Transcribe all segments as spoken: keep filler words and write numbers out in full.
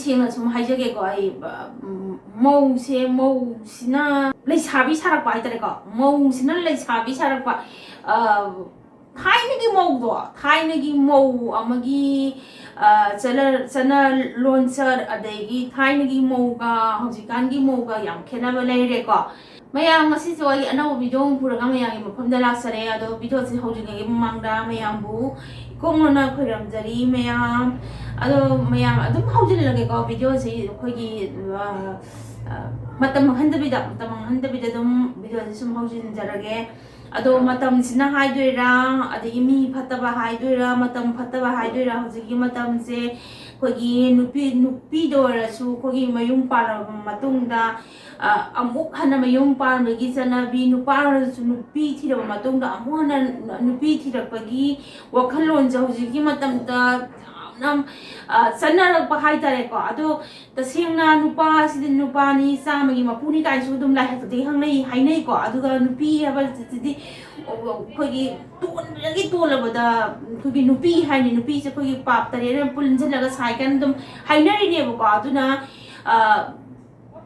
ꯁꯦꯡꯅ ꯁꯨꯝ ꯍꯥꯏꯖꯒꯦꯀꯣ, ꯑꯩ ꯎꯝ, ꯃꯧꯁꯦ, ꯃꯧꯁꯤꯅ ꯂꯩꯁꯥꯕꯤ ꯁꯥꯔꯛꯄ ꯍꯥꯏꯇꯥꯔꯦꯀꯣ, ꯃꯧꯁꯤꯅ ꯂꯩꯁꯥꯕꯤ ꯁꯥꯔꯛꯄ꯫ ꯑ, ꯊꯥꯏꯅꯒꯤ ꯃꯧꯗꯣ, ꯊꯥꯏꯅꯒꯤ ꯃꯧ ꯑꯃꯒꯤ ꯑ, ꯆꯠꯅ ꯆꯠꯅ ꯂꯣꯟꯆꯠ, ꯑꯗꯒꯤ ꯊꯥꯏꯅꯒꯤ ꯃꯧꯒ ꯍꯧꯖꯤꯛꯀꯥꯟꯒꯤ ꯃꯧꯒ ꯌꯥꯝ ꯈꯦꯠꯅꯕ ꯂꯩꯔꯦꯀꯣ꯫ ꯃꯌꯥꯝ, ꯉꯁꯤꯁꯨ ꯑꯩ ꯑꯅꯧꯕ ꯚꯤꯗꯤꯑꯣ ꯑꯃ ꯄꯨꯔꯒ ꯃꯌꯥꯝꯒꯤ ꯃꯐꯝꯗ ꯂꯥꯛꯆꯔꯦ꯫ ꯑꯗꯣ ꯚꯤꯗꯤꯑꯣꯁꯦ ꯍꯧꯗ꯭ꯔꯤꯉꯩꯒꯤ ꯃꯃꯥꯡꯗ ꯃꯌꯥꯝꯕꯨ ꯏꯀꯣꯛꯅꯅ ꯈꯣꯏꯔꯝꯖꯔꯤ ꯃꯌꯥꯝ꯫ ꯑꯗꯣ ꯃꯌꯥꯝ ꯑꯗꯨꯝ ꯍꯧꯖꯤꯜꯂꯒꯦꯀꯣ ꯚꯤꯗꯤꯑꯣꯁꯦ ꯑꯩꯈꯣꯏꯒꯤ, ꯑ, ꯑ, ꯃꯇꯝ ꯃꯥꯡꯍꯟꯗꯕꯤꯗ, ꯃꯇꯝ ꯃꯥꯡꯍꯟꯗꯕꯤꯗ ꯑꯗꯨꯝ ꯚꯤꯗꯤꯑꯣꯁꯦ ꯁꯨꯝ ꯍꯧꯖꯤꯟꯖꯔꯒꯦ꯫ ꯑꯗꯣ ꯃꯇꯝꯁꯤꯅ ꯍꯥꯏꯗꯣꯏꯔꯥ, ꯑꯗꯒꯤ ꯃꯤ ꯐꯠꯇꯕ ꯍꯥꯏꯗꯣꯏꯔꯥ, ꯃꯇꯝ ꯐꯠꯇꯕ ꯍꯥꯏꯗꯣꯏꯔꯥ, ꯍꯧꯖꯤꯛꯀꯤ ꯃꯇꯝꯁꯦ ꯑꯩꯈꯣꯏꯒꯤ ꯅꯨꯄꯤ, ꯅꯨꯄꯤꯗ ꯑꯣꯏꯔꯁꯨ ꯑꯩꯈꯣꯏꯒꯤ ꯃꯌꯨꯝ ꯄꯥꯜꯂꯕ ꯃꯇꯨꯡꯗ, ꯑ, ꯑꯃꯨꯛ ꯍꯟꯅ ꯃꯌꯨꯝ ꯄꯥꯟꯕꯒꯤ ꯆꯠꯅꯕꯤ, ꯅꯨꯄꯥꯅꯁꯨ ꯅꯨꯄꯤ ꯊꯤꯔꯕ ꯃꯇꯨꯡꯗ ꯑꯃꯨꯛ ꯍꯟꯅ ꯅꯨꯄꯤ ꯊꯤꯔꯛꯄꯒꯤ ꯋꯥꯈꯜꯂꯣꯟꯁꯦ ꯍꯧꯖꯤꯛꯀꯤ ꯃꯇꯝꯗ ꯌꯥꯝꯅ, ꯑ, ꯆꯠꯅꯔꯛꯄ ꯍꯥꯏꯇꯥꯔꯦꯀꯣ꯫ ꯑꯗꯣ ꯇꯁꯦꯡꯅ ꯅꯨꯄꯥꯁꯤꯗꯤ ꯅꯨꯄꯥꯅꯤ, ꯆꯥꯝꯃꯒꯤ ꯃꯄꯨꯅꯤ ꯀꯥꯏꯅꯁꯨ ꯑꯗꯨꯝ ꯂꯥꯏ ꯍꯥꯛꯇꯛꯇꯒꯤ ꯈꯪꯅꯩ, ꯍꯥꯏꯅꯩꯀꯣ꯫ ꯑꯗꯨꯒ ꯅꯨꯄꯤ ꯍꯥꯏꯕꯁꯤꯗꯤ ꯑꯩꯈꯣꯏꯒꯤ ꯇꯣꯟꯕꯗꯒꯤ ꯇꯣꯜꯂꯕꯗ ꯑꯩꯈꯣꯏꯒꯤ ꯅꯨꯄꯤ ꯍꯥꯏꯅꯤ, ꯅꯨꯄꯤꯁꯦ ꯑꯩꯈꯣꯏꯒꯤ ꯄꯥꯞ ꯇꯔꯦꯠꯅ ꯄꯨꯟꯁꯤꯜꯂꯒ ꯁꯥꯏ ꯀꯥꯏꯅ ꯑꯗꯨꯝ ꯍꯥꯏꯅꯔꯤꯅꯦꯕꯀꯣ꯫ ꯑꯗꯨꯅ, ꯑ,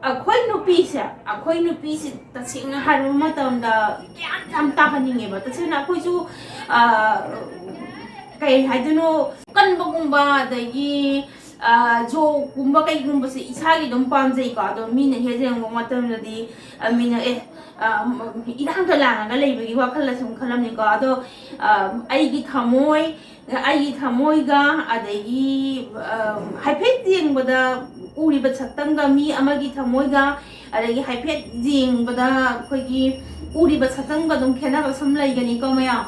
ꯑꯩꯈꯣꯏ ꯅꯨꯄꯤꯁꯦ, ꯑꯩꯈꯣꯏ ꯅꯨꯄꯤꯁꯦ ꯇꯁꯦꯡꯅ ꯍꯥꯏꯔꯕ ꯃꯇꯝꯗ ꯒ꯭ꯌꯥꯟ ꯌꯥꯝ ꯇꯥꯍꯟꯅꯤꯡꯉꯦꯕ꯫ ꯇꯁꯦꯡꯅ ꯑꯩꯈꯣꯏꯁꯨ, ꯑ, ꯀꯩ ꯍꯥꯏꯗꯣꯏꯅꯣ, ꯀꯟꯕꯒꯨꯝꯕ, ꯑꯗꯒꯤ, ꯑ, ꯖꯣꯛꯀꯨꯝꯕ ꯀꯩꯒꯨꯝꯕꯁꯦ ꯏꯁꯥꯒꯤ ꯑꯗꯨꯝ ꯄꯥꯝꯖꯩꯀꯣ꯫ ꯑꯗꯣ ꯃꯤꯅ ꯍꯦꯛ ꯌꯦꯡꯕ ꯃꯇꯝꯗꯗꯤ, ꯑ, ꯃꯤꯅ, "ꯑꯦ, ꯑ, ꯏꯔꯥꯡꯒ ꯂꯥꯡꯉꯒ ꯂꯩꯕꯒꯤ ꯋꯥꯈꯜꯗ ꯁꯨꯝ ꯈꯜꯂꯝꯅꯤꯀꯣ"꯫ ꯑꯗꯣ, ꯑ, ꯑꯩꯒꯤ ꯊꯃꯣꯏ, ꯑꯩꯒꯤ ꯊꯃꯣꯏꯒ, ꯑꯗꯒꯤ, ꯑ, ꯍꯥꯏꯐꯦꯠ ꯌꯦꯡꯕꯗ ꯎꯔꯤꯕ ꯁꯛꯇꯝꯒ, ꯃꯤ ꯑꯃꯒꯤ ꯊꯃꯣꯏꯒ, ꯑꯗꯒꯤ ꯍꯥꯏꯐꯦꯠ ꯌꯦꯡꯕꯗ ꯑꯩꯈꯣꯏꯒꯤ ꯎꯔꯤꯕ ꯁꯛꯇꯝꯒ ꯑꯗꯨꯝ ꯈꯦꯠꯅꯕ ꯁꯨꯝ ꯂꯩꯒꯅꯤꯀꯣ ꯃꯌꯥꯝ꯫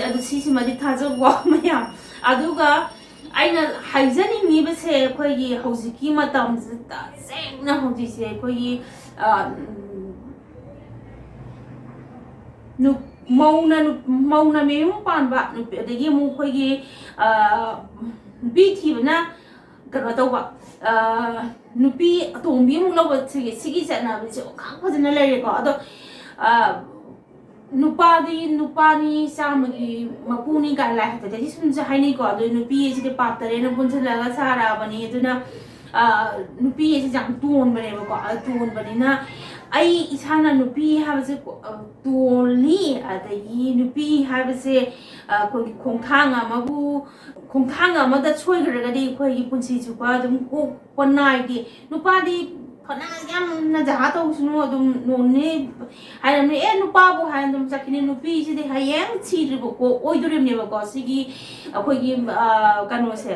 ꯑꯗꯨ ꯁꯤꯁꯤꯃꯗꯤ ꯊꯥꯖꯧꯀꯣ ꯃꯌꯥꯝ꯫ ꯑꯗꯨꯒ ꯑꯩꯅ ꯍꯥꯏꯖꯅꯤꯡꯉꯤꯕꯁꯦ, ꯑꯩꯈꯣꯏꯒꯤ ꯍꯧꯖꯤꯛꯀꯤ ꯃꯇꯝꯁꯤꯗ ꯇꯁꯦꯡꯅ ꯍꯧꯖꯤꯛꯁꯦ ꯑꯩꯈꯣꯏꯒꯤ, ꯑ, ꯅꯨ-, ꯃꯧꯅ ꯅꯨ-, ꯃꯧꯅ ꯃꯌꯨꯝ ꯄꯥꯟꯕ ꯅꯨꯄꯤ, ꯑꯗꯒꯤ ꯑꯃꯨꯛ ꯑꯩꯈꯣꯏꯒꯤ, ꯑ, ꯅꯨꯄꯤ ꯊꯤꯕꯅ ꯀꯩꯅꯣ ꯇꯧꯕ, ꯑ, ꯅꯨꯄꯤ ꯑꯇꯣꯝꯕꯤ ꯑꯃꯨꯛ ꯂꯧꯕ, ꯁꯤꯒꯤ, ꯁꯤꯒꯤ ꯆꯠꯅꯕꯤꯁꯦ ꯑꯣꯟꯊꯥꯡ ꯐꯖꯅ ꯂꯩꯔꯦꯀꯣ꯫ ꯑꯗꯣ, ꯑ, ꯅꯨꯄꯥꯗꯤ ꯅꯨꯄꯥꯅꯤ, ꯆꯥꯝꯃꯒꯤ ꯃꯄꯨꯅꯤ ꯀꯥꯏꯅ ꯂꯥꯏ ꯍꯥꯛꯇꯛꯇꯗꯤ ꯁꯨꯝꯁꯨ ꯍꯥꯏꯅꯩꯀꯣ꯫ ꯑꯗꯣ ꯅꯨꯄꯤ ꯑꯁꯤꯗꯤ ꯄꯥꯞ ꯇꯔꯦꯠꯅ ꯄꯨꯟꯁꯤꯜꯂꯒ ꯁꯥꯔꯛꯑꯕꯅꯤ꯫ ꯑꯗꯨꯅ ꯅꯨꯄꯤ ꯑꯁꯤ ꯌꯥꯝ ꯇꯣꯟꯕꯅꯦꯕꯀꯣ꯫ ꯑꯗꯨ ꯇꯣꯟꯕꯅꯤꯅ ꯑꯩ ꯏꯁꯥꯅ ꯅꯨꯄꯤ ꯍꯥꯏꯕꯁꯦ ꯇꯣꯜꯂꯤ, ꯑꯗꯒꯤ ꯅꯨꯄꯤ ꯍꯥꯏꯕꯁꯦ ꯑꯩꯈꯣꯏꯒꯤ ꯈꯣꯡꯊꯥꯡ ꯑꯃꯕꯨ, ꯈꯣꯡꯊꯥꯡ ꯑꯃꯗ ꯁꯣꯏꯈ꯭ꯔꯒꯗꯤ ꯑꯩꯈꯣꯏꯒꯤ ꯄꯨꯟꯁꯤ ꯆꯨꯞꯄ ꯑꯗꯨꯝ ꯀꯣꯛꯄ ꯅꯥꯏꯗꯦ꯫ ꯅꯨꯄꯥꯗꯤ ꯐꯅ ꯌꯥꯝꯅ ꯖꯍꯥ ꯇꯧꯁꯅꯨ, ꯑꯗꯨꯝ ꯅꯣꯡꯅꯤ ꯍꯥꯏꯔꯝꯅꯤ, "ꯑꯦ, ꯅꯨꯄꯥꯕꯨ" ꯍꯥꯏꯅ ꯑꯗꯨꯝ ꯆꯠꯈꯤꯅꯤ꯫ ꯅꯨꯄꯤꯁꯤꯗꯤ ꯍꯌꯦꯡ ꯁꯤꯗ꯭ꯔꯤꯕ ꯀꯣꯛ ꯑꯣꯏꯗꯣꯔꯤꯕꯅꯦꯕꯀꯣ꯫ ꯁꯤꯒꯤ ꯑꯩꯈꯣꯏꯒꯤ ꯀꯩꯅꯣꯁꯦ,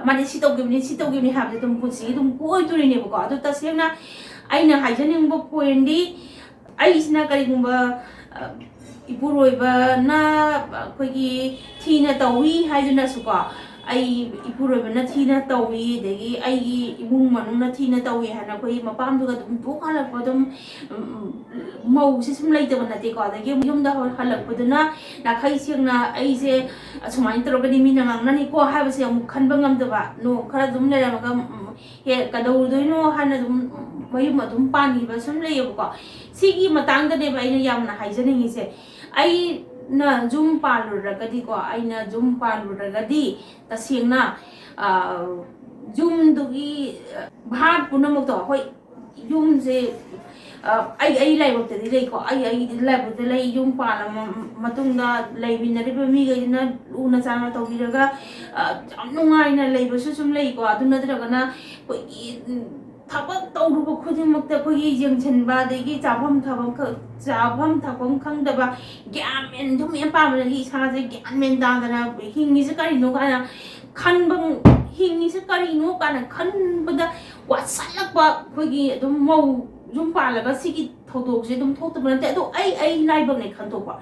ꯃꯥꯗꯤ ꯁꯤ ꯇꯧꯈꯤꯕꯅꯤ, ꯁꯤ ꯇꯧꯈꯤꯕꯅꯤ ꯍꯥꯏꯕꯁꯦ ꯑꯗꯨꯝ ꯄꯨꯟꯁꯤꯒꯤ ꯑꯗꯨꯝ ꯀꯣꯛ ꯑꯣꯏꯗꯣꯔꯤꯅꯦꯕꯀꯣ꯫ ꯑꯗꯨ ꯇꯁꯦꯡꯅ ꯑꯩꯅ ꯍꯥꯏꯖꯅꯤꯡꯕ ꯄꯣꯏꯟꯗꯤ, ꯑꯩꯁꯤꯅ ꯀꯔꯤꯒꯨꯝꯕ ꯏꯄꯨꯔꯣꯏꯕꯅ ꯑꯩꯈꯣꯏꯒꯤ ꯊꯤꯅ ꯇꯧꯏ ꯍꯥꯏꯗꯨꯅꯁꯨꯀꯣ, ꯑꯩ ꯏꯄꯨꯔꯣꯏꯕꯅ ꯊꯤꯅ ꯇꯧꯏ, ꯑꯗꯒꯤ ꯑꯩꯒꯤ ꯏꯃꯨꯡ ꯃꯅꯨꯡꯅ ꯊꯤꯅ ꯇꯧꯏ ꯍꯥꯏꯅ ꯑꯩꯈꯣꯏ ꯃꯄꯥꯝꯗꯨꯒ ꯑꯗꯨꯝ ꯇꯣꯛ ꯍꯜꯂꯛꯄ ꯑꯗꯨꯝ, ꯎꯝ, ꯎꯝ, ꯃꯧꯁꯦ ꯁꯨꯝ ꯂꯩꯇꯕ ꯅꯠꯇꯦꯀꯣ꯫ ꯑꯗꯒꯤ ꯑꯃꯨꯛ ꯌꯨꯝꯗ ꯍꯜꯂꯛꯄꯗꯨꯅ ꯅꯥꯈꯩ ꯁꯦꯡꯅ ꯑꯩꯁꯦ ꯑꯁꯨꯃꯥꯏꯅ ꯇꯧꯔꯒꯗꯤ ꯃꯤꯅ ꯉꯥꯡꯅꯅꯤꯀꯣ ꯍꯥꯏꯕꯁꯦ ꯑꯃꯨꯛ ꯈꯟꯕ ꯉꯝꯗꯕ꯫ ꯅꯣꯡ ꯈꯔ ꯑꯗꯨꯝ ꯂꯩꯔꯝꯃꯒ, ꯎꯝ, ꯍꯦꯛ ꯀꯩꯗꯧꯔꯨꯗꯣꯏꯅꯣ ꯍꯥꯏꯅ ꯑꯗꯨꯝ ꯃꯌꯨꯝ ꯑꯗꯨꯝ ꯄꯥꯟꯈꯤꯕ ꯁꯨꯝ ꯂꯩꯌꯦꯕꯀꯣ꯫ ꯁꯤꯒꯤ ꯃꯇꯥꯡꯗꯅꯦꯕ ꯑꯩꯅ ꯌꯥꯝꯅ ꯍꯥꯏꯖꯅꯤꯡꯉꯤꯁꯦ꯫ ꯑꯩꯅ ꯌꯨꯝ ꯄꯥꯜꯂꯨꯔꯒꯗꯤꯀꯣ, ꯑꯩꯅ ꯌꯨꯝ ꯄꯥꯜꯂꯨꯔꯒꯗꯤ ꯇꯁꯦꯡꯅ, ꯑ, ꯌꯨꯝꯗꯨꯒꯤ, ꯑ, ꯚꯥꯔ ꯄꯨꯝꯅꯃꯛꯇꯣ, ꯍꯣꯏ, ꯌꯨꯝꯁꯦ, ꯑ, ꯑꯩ, ꯑꯩ ꯂꯥꯏꯕꯛꯇꯗꯤ ꯂꯩꯀꯣ, ꯑꯩ, ꯑꯩꯒꯤꯗꯤ ꯂꯥꯏꯕꯛꯇ ꯂꯩ꯫ ꯌꯨꯝ ꯄꯥꯜꯂꯕ ꯃꯇꯨꯡꯗ ꯂꯩꯃꯤꯟꯅꯔꯤꯕ ꯃꯤꯈꯩꯁꯤꯅ ꯂꯨꯅ ꯆꯥꯟꯅ ꯇꯧꯕꯤꯔꯒ, ꯑ, ꯌꯥꯝ ꯅꯨꯡꯉꯥꯏꯅ ꯂꯩꯕꯁꯨ ꯁꯨꯝ ꯂꯩꯀꯣ꯫ ꯑꯗꯨ ꯅꯠꯇ꯭ꯔꯒꯅ ꯑꯩꯈꯣꯏꯒꯤ, ꯎꯝ, ꯊꯕꯛ ꯇꯧꯔꯨꯕ ꯈꯨꯗꯤꯡꯃꯛꯇ ꯑꯩꯈꯣꯏꯒꯤ ꯌꯦꯡꯁꯤꯟꯕ, ꯑꯗꯒꯤ ꯆꯥꯐꯝ ꯊꯕꯛ ꯈ-, ꯆꯥꯐꯝ ꯊꯛꯐꯝ ꯈꯪꯗꯕ, ꯒ꯭ꯌꯥꯟ ꯃꯦꯟ ꯁꯨꯝ ꯃꯦꯟ ꯄꯥꯝꯕꯗꯒꯤ ꯏꯁꯥꯁꯦ ꯒ꯭ꯌꯥꯟ ꯃꯦꯟ ꯇꯥꯗꯅ ꯍꯤꯡꯉꯤꯁꯦ ꯀꯔꯤꯅꯣ ꯀꯥꯏꯅ ꯈꯟꯕ, ꯍꯤꯡꯉꯤꯁꯦ ꯀꯔꯤꯅꯣ ꯀꯥꯏꯅ ꯈꯟꯕꯗ ꯋꯥꯁꯜꯂꯛꯄ ꯑꯩꯈꯣꯏꯒꯤ ꯑꯗꯨꯝ ꯃꯧ ꯌꯨꯝ ꯄꯥꯜꯂꯒ ꯁꯤꯒꯤ ꯊꯧꯗꯣꯛꯁꯦ ꯑꯗꯨꯝ ꯊꯣꯛꯇꯕ ꯅꯠꯇꯦ꯫ ꯑꯗꯣ ꯑꯩ, ꯑꯩ ꯂꯥꯏꯕꯛꯅꯦ ꯈꯟꯗꯣꯛꯄ,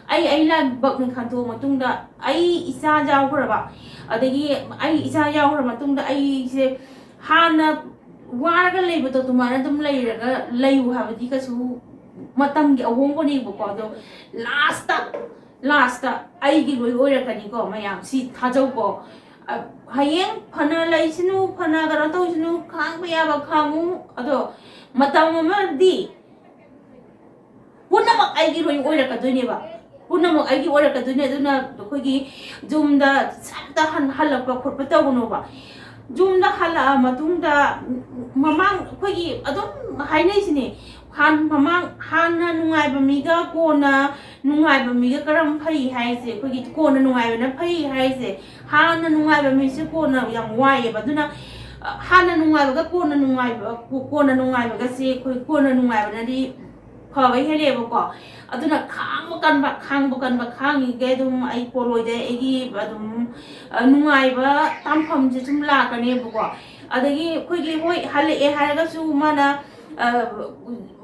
ꯑꯩ, ꯑꯩ ꯂꯥꯏꯕꯛꯅꯦ ꯈꯟꯗꯣꯛꯑ ꯃꯇꯨꯡꯗ ꯑꯩ ꯏꯆꯥ ꯌꯥꯎꯈ꯭ꯔꯕ, ꯑꯗꯒꯤ ꯑꯩ ꯏꯆꯥ ꯌꯥꯎꯈ꯭ꯔ ꯃꯇꯨꯡꯗ ꯑꯩꯁꯦ ꯍꯥꯟꯅ ꯋꯥꯔꯒ ꯂꯩꯕꯗꯣ ꯑꯗꯨꯃꯥꯏꯅ ꯑꯗꯨꯝ ꯂꯩꯔꯒ ꯂꯩꯌꯨ ꯍꯥꯏꯕꯗꯤ ꯀꯩꯁꯨ, ꯃꯇꯝꯒꯤ ꯑꯍꯣꯡꯕꯅꯦꯕꯀꯣ꯫ ꯑꯗꯣ ꯂꯥꯁꯇ, ꯂꯥꯁꯇ ꯑꯩꯒꯤ ꯂꯣꯏ ꯑꯣꯏꯔꯛꯀꯅꯤꯀꯣ ꯃꯌꯥꯝ, ꯁꯤ ꯊꯥꯖꯧꯀꯣ꯫ ꯑ, ꯍꯌꯦꯡ ꯐꯅ ꯂꯩꯁꯅꯨ, ꯐꯅ ꯀꯩꯅꯣ ꯇꯧꯁꯅꯨ, ꯈꯥꯡꯕ ꯌꯥꯕ ꯈꯥꯡꯉꯨ꯫ ꯑꯗꯣ ꯃꯇꯝ ꯑꯃꯗꯤ ꯄꯨꯝꯅꯃꯛ ꯑꯩꯒꯤ ꯂꯣꯏ ꯑꯣꯏꯔꯛꯀꯗꯣꯏꯅꯦꯕ꯫ ꯄꯨꯝꯅꯃꯛ ꯑꯩꯒꯤ ꯑꯣꯏꯔꯛꯀꯗꯣꯏꯅꯦ꯫ ꯑꯗꯨꯅ ꯑꯩꯈꯣꯏꯒꯤ ꯌꯨꯝꯗ ꯁꯠꯇ ꯍꯟ-, ꯍꯜꯂꯛꯄ ꯈꯣꯠꯄ ꯇꯧꯒꯅꯣꯕ꯫ ꯌꯨꯝꯗ ꯍꯜꯂꯛꯑ ꯃꯇꯨꯡꯗ ꯃꯃꯥꯡ ꯑꯩꯈꯣꯏꯒꯤ ꯑꯗꯨꯝ ꯍꯥꯏꯅꯩꯁꯤꯅꯦ, ꯍꯥꯟ-, ꯃꯃꯥꯡ ꯍꯥꯟꯅ ꯅꯨꯡꯉꯥꯏꯕ ꯃꯤꯒ ꯀꯣꯟꯅ ꯅꯨꯡꯉꯥꯏꯕ ꯃꯤꯒ ꯀꯔꯝ ꯐꯩ ꯍꯥꯏꯁꯦ, ꯑꯩꯈꯣꯏꯒꯤ ꯀꯣꯟꯅ ꯅꯨꯡꯉꯥꯏꯕꯅ ꯐꯩ ꯍꯥꯏꯁꯦ, ꯍꯥꯟꯅ ꯅꯨꯡꯉꯥꯏꯕ ꯃꯤꯁꯦ ꯀꯣꯟꯅ ꯌꯥꯝ ꯋꯥꯏꯑꯦꯕ꯫ ꯑꯗꯨꯅ, ꯑ, ꯍꯥꯟꯅ ꯅꯨꯡꯉꯥꯏꯕꯒ ꯀꯣꯟꯅ ꯅꯨꯡꯉꯥꯏꯕ, ꯀꯣ-, ꯀꯣꯟꯅ ꯅꯨꯡꯉꯥꯏꯕꯒꯁꯦ ꯑꯩꯈꯣꯏ ꯀꯣꯟꯅ ꯅꯨꯡꯉꯥꯏꯕꯅꯗꯤ ꯐꯕ ꯍꯦꯜꯂꯦꯕꯀꯣ꯫ ꯑꯗꯨꯅ ꯈꯥꯡꯕ ꯀꯟꯕ, ꯈꯥꯡꯕ ꯀꯟꯕ, ꯈꯥꯡꯉꯤꯈꯩ ꯑꯗꯨꯝ ꯑꯩ ꯄꯣꯂꯣꯏꯗ ꯑꯩꯒꯤ ꯑꯗꯨꯝ, ꯑ, ꯅꯨꯡꯉꯥꯏꯕ ꯇꯥꯟꯐꯝꯁꯦ ꯁꯨꯝ ꯂꯥꯛꯀꯅꯦꯕꯀꯣ꯫ ꯑꯗꯒꯤ ꯑꯩꯈꯣꯏꯒꯤ ꯍꯣꯏ ꯍꯜꯂꯛꯑꯦ ꯍꯥꯏꯔꯒꯁꯨ ꯃꯥꯅ, ꯑ,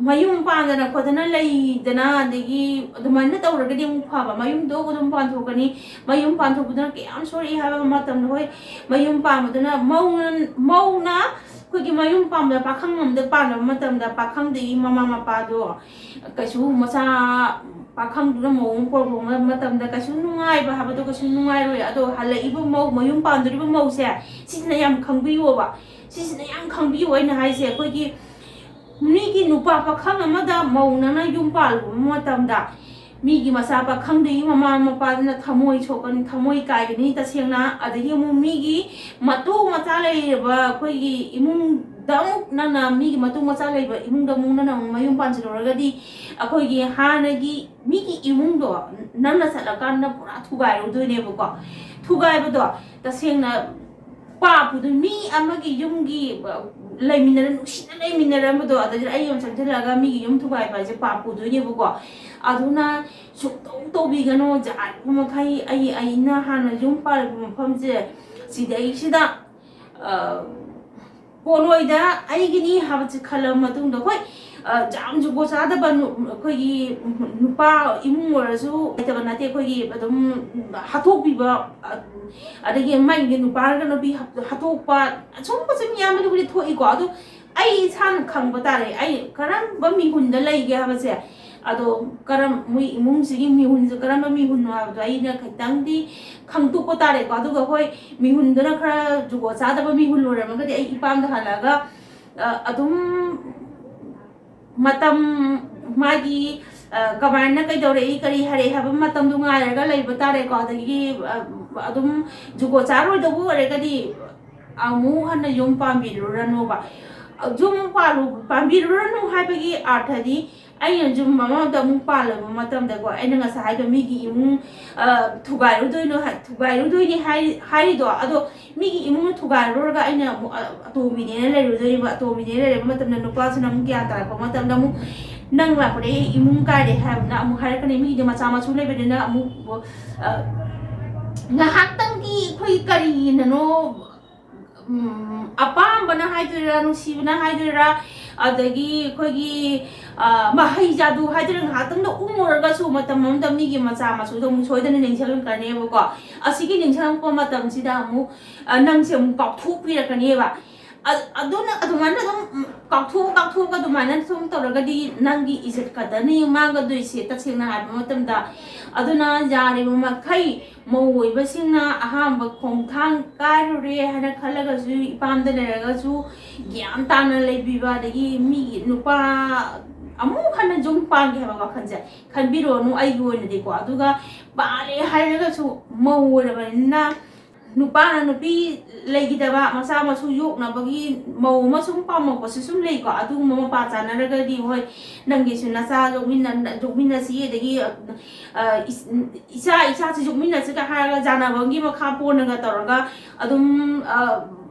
ꯃꯌꯨꯝ ꯄꯥꯟꯗꯅ ꯈꯣꯠꯇꯅ ꯂꯩꯗꯅ, ꯑꯗꯒꯤ ꯑꯗꯨꯃꯥꯏꯅ ꯇꯧꯔꯒꯗꯤ ꯑꯃꯨꯛ ꯐꯕ, ꯃꯌꯨꯝꯗꯣ ꯑꯗꯨꯝ ꯄꯥꯟꯊꯣꯛꯀꯅꯤ꯫ ꯃꯌꯨꯝ ꯄꯥꯟꯊꯣꯛꯄꯗꯨꯅ ꯀꯌꯥꯝ ꯁꯣꯛꯏ ꯍꯥꯏꯕ ꯃꯇꯝꯗ, ꯍꯣꯏ, ꯃꯌꯨꯝ ꯄꯥꯟꯕꯗꯨꯅ ꯃꯧꯅ, ꯃꯧꯅ ꯑꯩꯈꯣꯏꯒꯤ ꯃꯌꯨꯝ ꯄꯥꯟꯕꯗ ꯄꯥꯈꯪ ꯑꯃꯗ ꯄꯥꯟꯕ ꯃꯇꯝꯗ ꯄꯥꯈꯪꯗꯨꯒꯤ ꯃꯃꯥ ꯃꯄꯥꯗꯣ ꯀꯩꯁꯨ ꯃꯆꯥ, ꯄꯥꯈꯪꯗꯨꯅ ꯃꯧ ꯑꯃ ꯄꯣꯔꯛꯄ ꯃꯇꯝꯗ ꯀꯩꯁꯨ ꯅꯨꯡꯉꯥꯏꯕ ꯍꯥꯏꯕꯗꯣ ꯀꯩꯁꯨ ꯅꯨꯡꯉꯥꯏꯔꯣꯏ꯫ ꯑꯗꯣ ꯍꯜꯂꯛꯏꯕ ꯃꯧ, ꯃꯌꯨꯝ ꯄꯥꯟꯗꯣꯔꯤꯕ ꯃꯧꯁꯦ, ꯁꯤꯁꯤꯅ ꯌꯥꯝ ꯈꯪꯕꯤꯌꯣꯕ꯫ ꯁꯤꯁꯤꯅ ꯌꯥꯝ ꯈꯪꯕꯤꯌꯨ ꯑꯩꯅ ꯍꯥꯏꯁꯦ꯫ ꯑꯩꯈꯣꯏꯒꯤ ꯃꯤꯒꯤ ꯅꯨꯄꯥ ꯄꯥꯈꯪ ꯑꯃꯗ ꯃꯧ ꯅꯪꯅ ꯌꯨꯝ ꯄꯥꯜꯂꯨꯕ ꯃꯇꯝꯗ, ꯃꯤꯒꯤ ꯃꯆꯥ ꯄꯥꯈꯪꯗꯨꯒꯤ ꯃꯃꯥ ꯃꯄꯥꯗꯨꯅ ꯊꯃꯣꯏ ꯁꯣꯛꯀꯅꯤ, ꯊꯃꯣꯏ ꯀꯥꯏꯒꯅꯤ ꯇꯁꯦꯡꯅ꯫ ꯑꯗꯒꯤ ꯑꯃꯨꯛ ꯃꯤꯒꯤ ꯃꯇꯨ ꯃꯆꯥ ꯂꯩꯔꯕ ꯑꯩꯈꯣꯏꯒꯤ ꯏꯃꯨꯡꯗ ꯑꯃꯨꯛ ꯅꯪꯅ, ꯃꯤꯒꯤ ꯃꯇꯨ ꯃꯆꯥ ꯂꯩꯕ ꯏꯃꯨꯡꯗ ꯑꯃꯨꯛ ꯅꯪꯅ ꯑꯃꯨꯛ ꯃꯌꯨꯝ ꯄꯥꯟꯁꯤꯜꯂꯨꯔꯒꯗꯤ, ꯑꯩꯈꯣꯏꯒꯤ ꯍꯥꯟꯅꯒꯤ ꯃꯤꯒꯤ ꯏꯃꯨꯡꯗꯣ ꯅꯪꯅ ꯆꯠꯂꯀꯥꯟꯗ ꯄꯨꯔꯥ ꯊꯨꯒꯥꯏꯔꯨꯗꯣꯏꯅꯦꯕꯀꯣ꯫ ꯊꯨꯒꯥꯏꯕꯗꯣ ꯇꯁꯦꯡꯅ ꯄꯥꯞ ꯄꯨꯗꯣꯏ, ꯃꯤ ꯑꯃꯒꯤ ꯌꯨꯝꯒꯤ, ꯑ, ꯂꯩꯃꯤꯟꯅꯔ-, ꯅꯨꯡꯁꯤꯅ ꯂꯩꯃꯤꯟꯅꯔꯝꯕꯗꯣ, ꯑꯗꯨꯗ ꯑꯩ ꯑꯃ ꯆꯪꯁꯤꯜꯂꯒ ꯃꯤꯒꯤ ꯌꯨꯝ ꯊꯨꯒꯥꯏꯕ ꯍꯥꯏꯁꯦ ꯄꯥꯞ ꯄꯨꯗꯣꯏꯅꯦꯕꯀꯣ꯫ ꯑꯗꯨꯅ ꯁꯨꯛꯇꯧ ꯇꯧꯕꯤꯒꯅꯣ, ꯌꯥꯔꯤꯕ ꯃꯈꯩ ꯑꯩ, ꯑꯩꯅ ꯍꯥꯟꯅ ꯌꯨꯝ ꯄꯥꯜꯂꯤꯕ ꯃꯐꯝꯁꯦ, ꯁꯤꯗꯩꯁꯤꯗ, ꯑ, ꯄꯣꯠꯂꯣꯏꯗ ꯑꯩꯒꯤꯅꯤ ꯍꯥꯏꯕꯁꯦ ꯈꯜꯂꯕ ꯃꯇꯨꯡꯗ, ꯍꯣꯏ, ꯑ, ꯌꯥꯝ ꯖꯨꯒꯣꯠ ꯆꯥꯗꯕ ꯅꯨ-, ꯑꯩꯈꯣꯏꯒꯤ ꯅꯨꯄꯥ ꯏꯃꯨꯡ ꯑꯣꯏꯔꯁꯨ ꯂꯩꯇꯕ ꯅꯠꯇꯦ, ꯑꯩꯈꯣꯏꯒꯤ ꯑꯗꯨꯝ ꯍꯥꯠꯇꯣꯛꯄꯤꯕ, ꯑ, ꯑꯗꯒꯤ ꯃꯥꯒꯤ ꯅꯨꯄꯥꯅꯒ ꯅꯨꯄꯤ ꯍꯥꯠ-, ꯍꯥꯠꯇꯣꯛꯄ, ꯑꯁꯨꯝꯕꯁꯦ ꯃꯌꯥꯝ ꯑꯗꯨꯕꯨꯗꯤ ꯊꯣꯛꯏꯀꯣ꯫ ꯑꯗꯣ ꯑꯩ ꯏꯁꯥꯅ ꯈꯪꯕ ꯇꯥꯔꯦ, ꯑꯩ ꯀꯔꯝꯕ ꯃꯤꯍꯨꯟꯗ ꯂꯩꯒꯦ ꯍꯥꯏꯕꯁꯦ꯫ ꯑꯗꯣ ꯀꯔꯝ-, ꯃꯣꯏ ꯏꯃꯨꯡꯁꯤꯒꯤ ꯃꯤꯍꯨꯟꯁꯦ ꯀꯔꯝꯕ ꯃꯤꯍꯨꯟꯅꯣ ꯍꯥꯏꯕꯗꯣ ꯑꯩꯅ ꯈꯤꯇꯪꯗꯤ ꯈꯪꯗꯣꯛꯄ ꯇꯥꯔꯦꯀꯣ꯫ ꯑꯗꯨꯒ ꯍꯣꯏ, ꯃꯤꯍꯨꯟꯗꯨꯅ ꯈꯔ ꯖꯨꯒꯣꯠ ꯆꯥꯗꯕ ꯃꯤꯍꯨꯟ ꯑꯣꯏꯔꯝꯃꯒꯗꯤ ꯑꯩ ꯏꯄꯥꯝꯗ ꯍꯜꯂꯛꯑꯒ, ꯑ, ꯑꯗꯨꯝ ꯃꯇꯝ ꯃꯥꯒꯤ, ꯑ, ꯀꯃꯥꯏꯅ ꯀꯩꯗꯧꯔꯛꯏ, ꯀꯔꯤ ꯍꯥꯏꯔꯛꯏ ꯍꯥꯏꯕ ꯃꯇꯝꯗꯣ ꯉꯥꯏꯔꯒ ꯂꯩꯕ ꯇꯥꯔꯦꯀꯣ꯫ ꯑꯗꯒꯤ, ꯑ, ꯑꯗꯨꯝ ꯖꯨꯒꯣꯠ ꯆꯥꯔꯣꯏꯗꯧꯕ ꯑꯣꯏꯔꯒꯗꯤ ꯑꯃꯨꯛ ꯍꯟꯅ ꯌꯨꯝ ꯄꯥꯟꯕꯤꯔꯨꯔꯅꯣꯕ꯫ ꯌꯨꯝ ꯄꯥꯜꯂꯨ-, ꯄꯥꯟꯕꯤꯔꯨꯔꯅꯨ ꯍꯥꯏꯕꯒꯤ ꯑꯥꯔꯊꯗꯤ, ꯑꯩꯅ ꯌꯨꯝ ꯑꯃꯗ ꯑꯃꯨꯛ ꯄꯥꯜꯂꯕ ꯃꯇꯝꯗꯀꯣ, ꯑꯩꯅ ꯉꯁꯥꯏ ꯍꯥꯏꯗꯣ, ꯃꯤꯒꯤ ꯏꯃꯨꯡ, ꯑ, ꯊꯨꯒꯥꯏꯔꯨꯗꯣꯏꯅꯣ ꯍꯥꯏ-, ꯊꯨꯒꯥꯏꯔꯨꯗꯣꯏꯅꯤ ꯍꯥꯏ-, ꯍꯥꯏꯔꯤꯗꯣ, ꯑꯗꯣ ꯃꯤꯒꯤ ꯏꯃꯨꯡ ꯊꯨꯒꯥꯏꯔꯨꯔꯒ ꯑꯩꯅ ꯑꯃꯨꯛ, ꯑ, ꯑꯇꯣꯝꯕꯤꯅꯦꯅ ꯂꯩꯔꯨꯗꯣꯏꯅꯦꯕ꯫ ꯑꯇꯣꯝꯕꯤꯅꯦꯅ ꯂꯩꯔꯕ ꯃꯇꯝꯗ, ꯅꯨꯄꯥꯁꯤꯅ ꯑꯃꯨꯛ ꯒ꯭ꯌꯥꯟ ꯇꯥꯔꯛꯄ ꯃꯇꯝꯗ ꯑꯃꯨꯛ, "ꯅꯪ ꯂꯥꯛꯄꯗꯒꯤ ꯑꯩ ꯏꯃꯨꯡ ꯀꯥꯏꯔꯦ" ꯍꯥꯏꯕꯅ ꯑꯃꯨꯛ ꯍꯥꯏꯔꯛꯀꯅꯤ꯫ ꯃꯤꯒꯤꯗꯤ ꯃꯆꯥ ꯃꯁꯨ ꯂꯩꯕꯅꯤꯅ ꯑꯃꯨꯛ, ꯑ, ꯉꯥꯏꯍꯥꯛꯇꯪꯒꯤ ꯑꯩꯈꯣꯏ ꯀꯔꯤꯅꯅꯣ, ꯎꯝ, ꯑꯄꯥꯝꯕꯅ ꯍꯥꯏꯗꯣꯏꯔꯥ, ꯅꯨꯡꯁꯤꯕꯅ ꯍꯥꯏꯗꯣꯏꯔꯥ, ꯑꯗꯒꯤ ꯑꯩꯈꯣꯏꯒꯤ, ꯑ, ꯃꯍꯩ ꯖꯥꯗꯨ ꯍꯥꯏꯗꯣꯏꯔꯥ, ꯉꯥꯏꯍꯥꯛꯇꯪꯗ ꯎꯝꯃꯨꯔꯒꯁꯨ ꯃꯇꯝ ꯑꯃꯗ ꯃꯤꯒꯤ ꯃꯆꯥ ꯃꯁꯨꯗꯣ ꯑꯃꯨꯛ ꯁꯣꯏꯗꯅ ꯅꯤꯡꯁꯤꯡꯂꯛꯀꯅꯦꯕꯀꯣ꯫ ꯑꯁꯤꯒꯤ ꯅꯤꯡꯁꯤꯡꯂꯛꯄ ꯃꯇꯝꯁꯤꯗ ꯑꯃꯨꯛ, ꯑ, ꯅꯪꯁꯦ ꯑꯃꯨꯛ ꯀꯥꯎꯊꯣꯛꯄꯤꯔꯛꯀꯅꯦꯕ꯫ ꯑ-, ꯑꯗꯨꯅ ꯑꯗꯨꯃꯥꯏꯅ ꯑꯗꯨꯝ, ꯎꯝ, ꯀꯥꯎꯊꯣꯛ ꯀꯥꯎꯊꯣꯛꯑꯒ ꯑꯗꯨꯃꯥꯏꯅ ꯁꯨꯝ ꯇꯧꯔꯒꯗꯤ ꯅꯪꯒꯤ ꯏꯖꯠ ꯈꯛꯇꯅꯤ ꯃꯥꯡꯒꯗꯣꯏꯁꯦ, ꯇꯁꯦꯡꯅ ꯍꯥꯏꯕ ꯃꯇꯝꯗ꯫ ꯑꯗꯨꯅ ꯌꯥꯔꯤꯕ ꯃꯈꯩ ꯃꯧ ꯑꯣꯏꯕꯁꯤꯡꯅ ꯑꯍꯥꯟꯕ ꯈꯣꯡꯊꯥꯡ ꯀꯥꯏꯔꯨꯔꯦ ꯍꯥꯏꯅ ꯈꯜꯂꯒꯁꯨ, ꯏꯄꯥꯝꯗ ꯂꯩꯔꯒꯁꯨ ꯒ꯭ꯌꯥꯟ ꯇꯥꯅ ꯂꯩꯕꯤꯕ, ꯑꯗꯒꯤ ꯃꯤꯒꯤ ꯅꯨꯄꯥ ꯑꯃꯨꯛ ꯍꯟꯅ ꯌꯨꯝ ꯄꯥꯟꯒꯦ ꯍꯥꯏꯕ ꯋꯥꯈꯜꯁꯦ ꯈꯟꯕꯤꯔꯨꯔꯅꯨ, ꯑꯩꯒꯤ ꯑꯣꯏꯅꯗꯤꯀꯣ꯫ ꯑꯗꯨꯒ ꯄꯥꯜꯂꯦ ꯍꯥꯏꯔꯒꯁꯨ ꯃꯧ ꯑꯣꯏꯔꯕꯅꯤꯅ, ꯅꯨꯄꯥꯅ ꯅꯨꯄꯤ ꯂꯩꯈꯤꯗꯕ, ꯃꯆꯥ ꯃꯁꯨ ꯌꯣꯛꯅꯕꯒꯤ ꯃꯧ ꯑꯃ ꯁꯨꯝ ꯄꯥꯝꯃꯛꯄꯁꯨ ꯁꯨꯝ ꯂꯩꯀꯣ꯫ ꯑꯗꯨꯒꯨꯝꯕ ꯃꯄꯥ ꯆꯥꯟꯅꯔꯒꯗꯤ, ꯍꯣꯏ, ꯅꯪꯒꯤꯁꯨ ꯅꯆꯥ ꯌꯣꯛꯃꯤꯟꯅ-, ꯌꯣꯛꯃꯤꯟꯅꯁꯤ, ꯑꯗꯒꯤ, ꯑ, ꯏꯁ-, ꯏꯆꯥ, ꯏꯆꯥꯁꯤ ꯌꯣꯛꯃꯤꯟꯅꯁꯤꯒ ꯍꯥꯏꯔꯒ ꯌꯥꯅꯕꯒꯤ ꯃꯈꯥ ꯄꯣꯟꯅꯒ ꯇꯧꯔꯒ ꯑꯗꯨꯝ, ꯑ,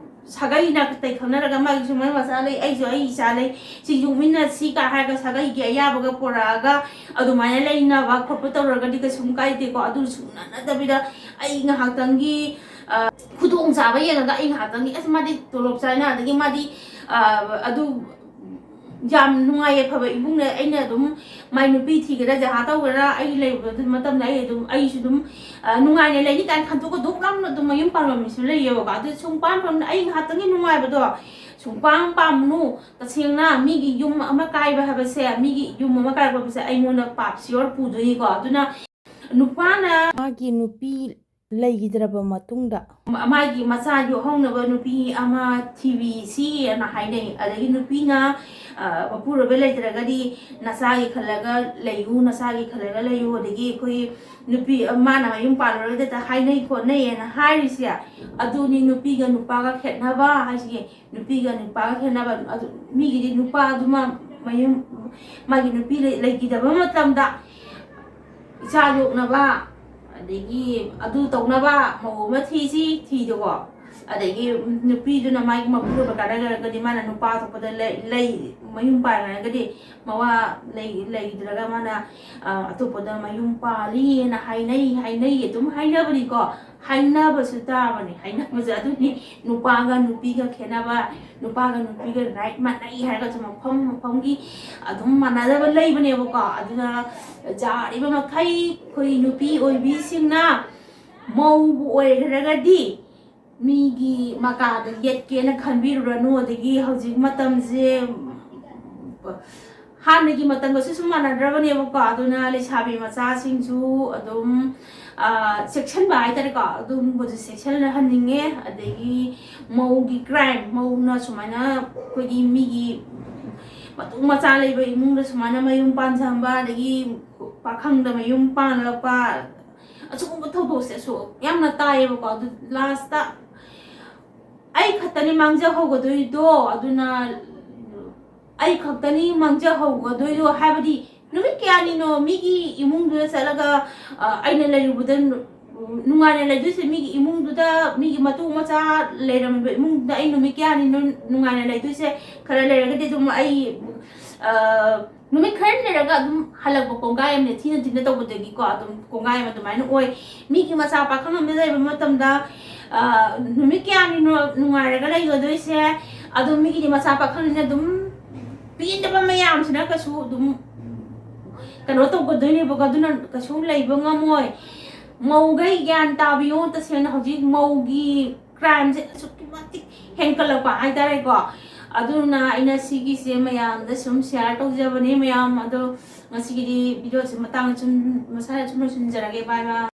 ꯁꯥꯒꯩ ꯅꯥꯇꯩ ꯈꯪꯅꯔꯒ, ꯃꯥꯒꯤꯁꯨ ꯃꯥꯒꯤ ꯃꯆꯥ ꯂꯩ, ꯑꯩꯁꯨ ꯑꯩ ꯏꯆꯥ ꯂꯩ, ꯁꯤ ꯌꯣꯛꯃꯤꯟꯅꯁꯤ ꯀ ꯍꯥꯏꯔꯒ ꯁꯥꯒꯩꯒꯤ ꯑꯌꯥꯕꯒ ꯄꯨꯔꯛꯑꯒ ꯑꯗꯨꯃꯥꯏꯅ ꯂꯩꯅꯕ ꯈꯣꯠꯄ ꯇꯧꯔꯒꯗꯤ ꯀꯩꯁꯨꯝ ꯀꯥꯏꯗꯦꯀꯣ꯫ ꯑꯗꯨ ꯁꯨꯡꯅ ꯅꯠꯇꯕꯤꯗ, ꯑꯩ ꯉꯥꯏꯍꯥꯛꯇꯪꯒꯤ, ꯑ, ꯈꯨꯗꯣꯡꯆꯥꯕ ꯌꯦꯡꯉꯒ, ꯑꯩ ꯉꯥꯏꯍꯥꯛꯇꯪꯒꯤ, "ꯑꯁ, ꯃꯥꯗꯤ ꯇꯣꯂꯣꯞ ꯆꯥꯏꯅ", ꯑꯗꯒꯤ ꯃꯥꯗꯤ, ꯑ, ꯑꯗꯨ ꯌꯥꯝ ꯅꯨꯡꯉꯥꯏ ꯌꯥꯏꯐꯕ ꯏꯃꯨꯡꯅꯦ, ꯑꯩꯅ ꯑꯗꯨꯝ ꯃꯥꯏ ꯅꯨꯄꯤ ꯊꯤꯒꯦꯔꯥ, ꯖꯍꯥ ꯇꯧꯒꯦꯔꯥ, ꯑꯩ ꯂꯩꯕ ꯃꯇꯝꯗ ꯑꯩ ꯑꯗꯨꯝ, ꯑꯩꯁꯨ ꯑꯗꯨꯝ, ꯑ, ꯅꯨꯡꯉꯥꯏꯅ ꯂꯩꯅꯤ ꯀꯥꯏꯅ ꯈꯟꯗꯣꯛꯑꯒ ꯗꯨꯛ ꯂꯥꯎꯅ ꯑꯗꯨꯝ ꯃꯌꯨꯝ ꯄꯥꯟꯕ ꯃꯤꯁꯨ ꯂꯩꯌꯦꯕꯀꯣ꯫ ꯑꯗꯨ ꯁꯨꯝ ꯄꯥꯟ ꯄꯥꯟ-, ꯑꯩ ꯉꯥꯏꯍꯥꯛꯇꯪꯒꯤ ꯅꯨꯡꯉꯥꯏꯕꯗꯣ ꯁꯨꯡꯄꯥꯝ ꯄꯥꯝꯅꯨ꯫ ꯇꯁꯦꯡꯅ ꯃꯤꯒꯤ ꯌꯨꯝ ꯑꯃ ꯀꯥꯏꯕ ꯍꯥꯏꯕꯁꯦ, ꯃꯤꯒꯤ ꯌꯨꯝ ꯑꯃ ꯀꯥꯏꯔꯛꯄ ꯍꯥꯏꯕꯁꯦ ꯑꯩꯉꯣꯟꯗ ꯄꯥꯞ ꯁꯤꯌꯣꯔ ꯄꯨꯗꯣꯏꯅꯤꯀꯣ꯫ ꯑꯗꯨꯅ ꯅꯨꯄꯥꯅ ꯃꯥꯒꯤ ꯅꯨꯄꯤ ꯂꯩꯈꯤꯗ꯭ꯔꯕ ꯃꯇꯨꯡꯗ꯫ ꯃꯥꯒꯤ ꯃꯆꯥ ꯌꯣꯛꯍꯧꯅꯕ ꯅꯨꯄꯤ ꯑꯃ ꯊꯤꯕꯤꯁꯤꯅ ꯍꯥꯏꯅꯩ꯫ ꯑꯗꯒꯤ ꯅꯨꯄꯤꯅ, ꯑ, ꯃꯄꯨꯔꯣꯏꯕ ꯂꯩꯇ꯭ꯔꯒꯗꯤ ꯅꯆꯥꯒꯤ ꯈꯜꯂꯒ ꯂꯩꯌꯨ, ꯅꯆꯥꯒꯤ ꯈꯜꯂꯒ ꯂꯩꯌꯨ꯫ ꯑꯗꯒꯤ ꯑꯩꯈꯣꯏ ꯅꯨꯄꯤ, ꯃꯥꯅ ꯃꯌꯨꯝ ꯄꯥꯜꯂꯨꯔꯒꯗꯤ ꯍꯦꯛꯇ ꯍꯥꯏꯅꯩ ꯈꯣꯠꯅꯩꯌꯦꯅ ꯍꯥꯏꯔꯤꯁꯦ, ꯑꯗꯨꯅꯤ ꯅꯨꯄꯤꯒ ꯅꯨꯄꯥꯒ ꯈꯦꯠꯅꯕ ꯍꯥꯏꯁꯤꯒꯤ꯫ ꯅꯨꯄꯤꯒ ꯅꯨꯄꯥꯒ ꯈꯦꯠꯅꯕ ꯑꯗꯨ, ꯃꯤꯒꯤꯗꯤ ꯅꯨꯄꯥꯗꯨꯃ ꯃꯌꯨꯝ, ꯃꯥꯒꯤ ꯅꯨꯄꯤ ꯂꯩ-, ꯂꯩꯈꯤꯗꯕ ꯃꯇꯝꯗ ꯏꯆꯥ ꯌꯣꯛꯅꯕ, ꯑꯗꯒꯤ ꯑꯗꯨ ꯇꯧꯅꯕ ꯃꯧ ꯑꯃ ꯊꯤꯁꯤ, ꯊꯤꯗꯀꯣ꯫ ꯑꯗꯒꯤ ꯅꯨꯄꯤꯗꯨꯅ ꯃꯥꯒꯤ ꯃꯄꯨꯔꯣꯏꯕ ꯀꯥꯟꯅꯔꯒꯗꯤ ꯃꯥꯅ ꯅꯨꯄꯥ ꯑꯇꯣꯞꯄꯗ ꯂꯩ, ꯂꯩ, ꯃꯌꯨꯝ ꯄꯥꯟꯈ꯭ꯔꯒꯗꯤ ꯃꯋꯥ ꯂꯩ-, ꯂꯩꯈꯤꯗ꯭ꯔꯒ ꯃꯥꯅ, ꯑ, ꯑꯇꯣꯞꯄꯗ ꯃꯌꯨꯝ ꯄꯥꯜꯂꯤꯅ ꯍꯥꯏꯅꯩ, ꯍꯥꯏꯅꯩ, ꯑꯗꯨꯝ ꯍꯥꯏꯅꯕꯅꯤꯀꯣ꯫ ꯍꯥꯏꯅꯕꯁꯨ ꯇꯥꯕꯅꯤ꯫ ꯍꯥꯏꯅꯕꯁꯦ ꯑꯗꯨꯅꯤ ꯅꯨꯄꯥꯒ ꯅꯨꯄꯤꯒ ꯈꯦꯠꯅꯕ, ꯅꯨꯄꯥꯒ ꯅꯨꯄꯤꯒ right ꯃꯥꯟꯅꯩ ꯍꯥꯏꯔꯒꯁꯨ ꯃꯐꯝ ꯃꯐꯝꯒꯤ ꯑꯗꯨꯝ ꯃꯥꯟꯅꯗꯕ ꯂꯩꯕꯅꯦꯕꯀꯣ꯫ ꯑꯗꯨꯅ ꯌꯥꯔꯤꯕ ꯃꯈꯩ ꯑꯩꯈꯣꯏ ꯅꯨꯄꯤ ꯑꯣꯏꯕꯤꯁꯤꯡꯅ ꯃꯧꯕꯨ ꯑꯣꯏꯈ꯭ꯔꯒꯗꯤ ꯃꯤꯒꯤ ꯃꯀꯥꯗ ꯌꯦꯠꯀꯦꯅ ꯈꯟꯕꯤꯔꯨꯔꯅꯨ꯫ ꯑꯗꯒꯤ ꯍꯧꯖꯤꯛ ꯃꯇꯝꯁꯦ ꯍꯥꯟꯅꯒꯤ ꯃꯇꯝꯒꯁꯨ ꯁꯨꯝ ꯃꯥꯟꯅꯗ꯭ꯔꯕꯅꯦꯕꯀꯣ꯫ ꯑꯗꯨꯅ ꯂꯩꯁꯥꯕꯤ ꯃꯆꯥꯁꯤꯡꯁꯨ ꯑꯗꯨꯝ, ꯑ, ꯆꯦꯛꯁꯤꯟꯕ ꯍꯥꯏꯇꯥꯔꯦꯀꯣ, ꯑꯗꯨꯒꯨꯝꯕꯗꯨ ꯆꯦꯛꯁꯤꯟꯍꯟꯅꯤꯡꯉꯦ꯫ ꯑꯗꯒꯤ ꯃꯧꯒꯤ crime, ꯃꯧꯅ ꯁꯨꯃꯥꯏꯅ ꯑꯩꯈꯣꯏꯒꯤ ꯃꯤꯒꯤ ꯃꯇꯨ ꯃꯆꯥ ꯂꯩꯕ ꯏꯃꯨꯡꯗ ꯁꯨꯃꯥꯏꯅ ꯃꯌꯨꯝ ꯄꯥꯟꯁꯤꯟꯕ, ꯑꯗꯒꯤ ꯄꯥꯈꯪꯗ ꯃꯌꯨꯝ ꯄꯥꯟꯂꯛꯄ, ꯑꯁꯤꯒꯨꯝꯕ ꯊꯧꯗꯣꯛꯁꯦ ꯑꯁꯨꯛ ꯌꯥꯝꯅ ꯇꯥꯏꯌꯦꯕꯀꯣ꯫ ꯑꯗꯨ last ꯑꯩ ꯈꯛꯇꯅꯤ ꯃꯥꯡꯖꯍꯧꯒꯗꯣꯏꯗꯣ꯫ ꯑꯗꯨꯅ ꯑꯩ ꯈꯛꯇꯅꯤ ꯃꯥꯡꯖꯍꯧꯒꯗꯣꯏꯗꯣ, ꯍꯥꯏꯕꯗꯤ ꯅꯨꯃꯤꯠ ꯀꯌꯥꯅꯤꯅꯣ ꯃꯤꯒꯤ ꯏꯃꯨꯡꯗꯨꯗ ꯆꯠꯂꯒ, ꯑ, ꯑꯩꯅ ꯂꯩꯔꯨꯕꯗ ꯅꯨ-, ꯅꯨꯡꯉꯥꯏꯅ ꯂꯩꯗꯣꯏꯁꯦ? ꯃꯤꯒꯤ ꯏꯃꯨꯡꯗꯨꯗ, ꯃꯤꯒꯤ ꯃꯇꯨ ꯃꯆꯥ ꯂꯩꯔꯝꯃꯤꯕ ꯏꯃꯨꯡꯗꯨꯗ ꯑꯩ ꯅꯨꯃꯤꯠ ꯀꯌꯥꯅꯤꯅꯣ ꯅꯨꯡꯉꯥꯏꯅ ꯂꯩꯗꯣꯏꯁꯦ? ꯈꯔ ꯂꯩꯔꯒꯗꯤ ꯑꯗꯨꯝ ꯑꯩ, ꯑ, ꯅꯨꯃꯤꯠ ꯈꯔ ꯂꯩꯔꯒ ꯑꯗꯨꯝ ꯍꯜꯂꯛꯄ ꯀꯣꯡꯒꯥꯏ ꯑꯃꯅꯦ, ꯊꯤꯅ ꯊꯤꯅ ꯇꯧꯕꯗꯒꯤꯀꯣ꯫ ꯑꯗꯨꯝ ꯀꯣꯡꯒꯥꯏ ꯑꯃ ꯑꯗꯨꯃꯥꯏꯅ ꯑꯣꯏ꯫ ꯃꯤꯒꯤ ꯃꯆꯥ ꯄꯥꯈꯪ ꯑꯃꯗ ꯂꯩꯕ ꯃꯇꯝꯗ, ꯑ, ꯅꯨꯃꯤꯠ ꯀꯌꯥꯅꯤꯅꯣ ꯅꯨꯡꯉꯥꯏꯔꯒ ꯂꯩꯒꯗꯣꯏꯁꯦ? ꯑꯗꯨꯝ ꯃꯤꯒꯤꯗꯤ ꯃꯆꯥ ꯄꯥꯈꯪꯅꯤꯅ ꯑꯗꯨꯝ ꯄꯦꯟꯗꯕ ꯃꯌꯥꯝꯁꯤꯅ ꯀꯩꯁꯨ ꯑꯗꯨꯝ ꯀꯩꯅꯣ ꯇꯧꯒꯗꯣꯏꯅꯦꯕꯀꯣ꯫ ꯑꯗꯨꯅ ꯀꯩꯁꯨ ꯂꯩꯕ ꯉꯝꯃꯣꯏ꯫ ꯃꯧꯈꯩ ꯒ꯭ꯌꯥꯟ ꯇꯥꯕꯤꯌꯣ꯫ ꯇꯁꯦꯡꯅ ꯍꯧꯖꯤꯛ ꯃꯧꯒꯤ crimeꯁꯦ ꯑꯁꯨꯛꯀꯤ ꯃꯇꯤꯛ ꯍꯦꯟꯒꯠꯂꯛꯄ ꯍꯥꯏꯇꯥꯔꯦꯀꯣ꯫ ꯑꯗꯨꯅ ꯑꯩꯅ ꯁꯤꯒꯤꯁꯦ ꯃꯌꯥꯝꯗ ꯁꯨꯝ share ꯇꯧꯖꯕꯅꯦ꯫ ꯃꯌꯥꯝ ꯑꯗꯣ ꯉꯁꯤꯒꯤꯗꯤ videoꯁꯦ ꯃꯇꯥꯡ ꯁꯨꯝ ꯃꯁꯥꯅ ꯁꯨꯝ ꯂꯣꯏꯁꯤꯟꯖꯔꯒꯦ꯫ Bye bye꯫